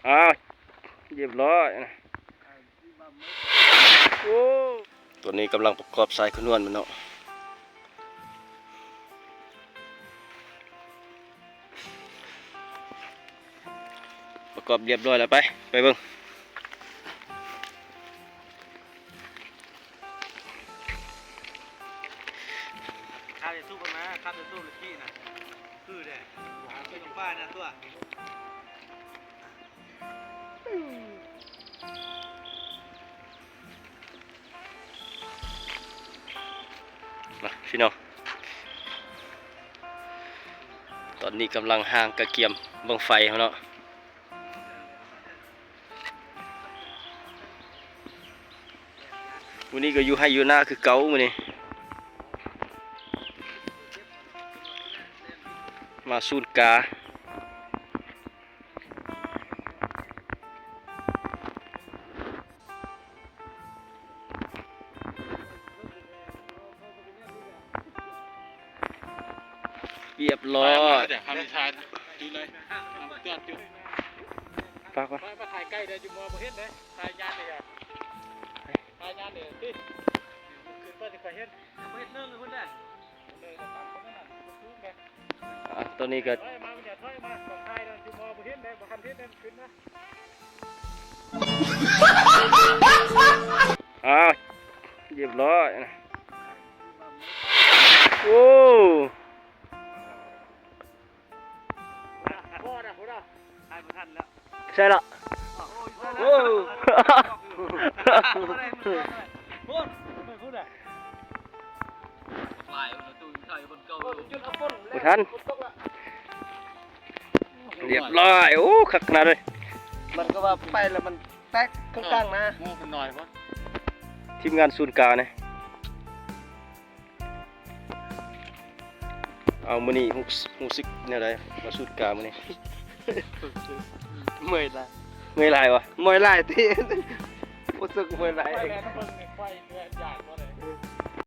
ອ້າວ ຮຽບຮ້ອຍ. ໂອ້ ຕອນນີ້ກຳລັງປະກອບສາຍຂະນວນມັນເນາະ. ປະກອບຮຽບຮ້ອຍແລ້ວ ໄປ ໄປເບິ່ງ. ຄາບເດຊູບມາ ຄາບເດຊູບລະຂີ້ນະ ຄືແດ່ ຫາຊື້ນ້ຳປານະຕົວະ. ມາພີ່ນ້ອງ ຕອນນີ້ກຳລັງຮ່າງກະກຽມບັ້ງໄຟເຮົາເນາະ. ມື້ນີ້ກໍຢູ່ໄຮ່ຢູ່ນາຄືເກົ່າມື້ນີ້ ມາສູນກາ. ຮຽບຮ້ອຍ ມາ ມາ ເດີ ທຳທາຍ ຈຸດເລີຍ ເອົາເຕືອນຈຸດ. ຝາກກ່ອນ ມາ ມາຖ່າຍໃກ້ເດີ ຢູ່ມໍບໍ່ເຫັນເດ້ ຖ່າຍຍານເດ ຖ່າຍຍານເດຕິ ຂຶ້ນໄປຊິຄ່ອຍເຫັນ ບໍ່ເຫັນເລີຍພຸ້ນແຫຼະ. ອ່າ ຕອນນີ້ກໍ ຖອຍມາ ຖອຍມາ ຕ້ອງຖ່າຍແລ້ວ ຢູ່ມໍບໍ່ເຫັນເດ້ ບໍ່ທັນເຫັນເດ້ ຂຶ້ນມາ. ອ້າວ ຮຽບຮ້ອຍ. ໂອ້ ບໍ່ນະ ບໍ່ນະ ຖ່າຍບໍ່ທັນແລ້ວ. ໃຊ່ລະ ໂອ້ຍ ໂອ້ ບໍ່ທັນ ຮຽບຮ້ອຍ. ໂອ້ ຄັກຂະໜາດເລີຍ ມັນກໍວ່າໄປແລ້ວມັນແຕກກາງໆນະ. ໂອ້ ມັນນ້ອຍບໍ່ ທີມງານສູນການີ້. ເອົາ ມື້ນີ້ຮູ້ ຮູ້ສຶກແນວໃດ ມາສູນກາມື້ນີ້? ເມື່ອຍຫຼາຍ ເມື່ອຍຫຼາຍຫວາ? ເມື່ອຍຫຼາຍຕິ ຮູ້ສຶກເມື່ອຍຫຼາຍ. ຂ້ອຍແລ່ນເບິ່ງນີ້ ຂ້ອຍເມື່ອຍຢາກບໍ່ໄດ້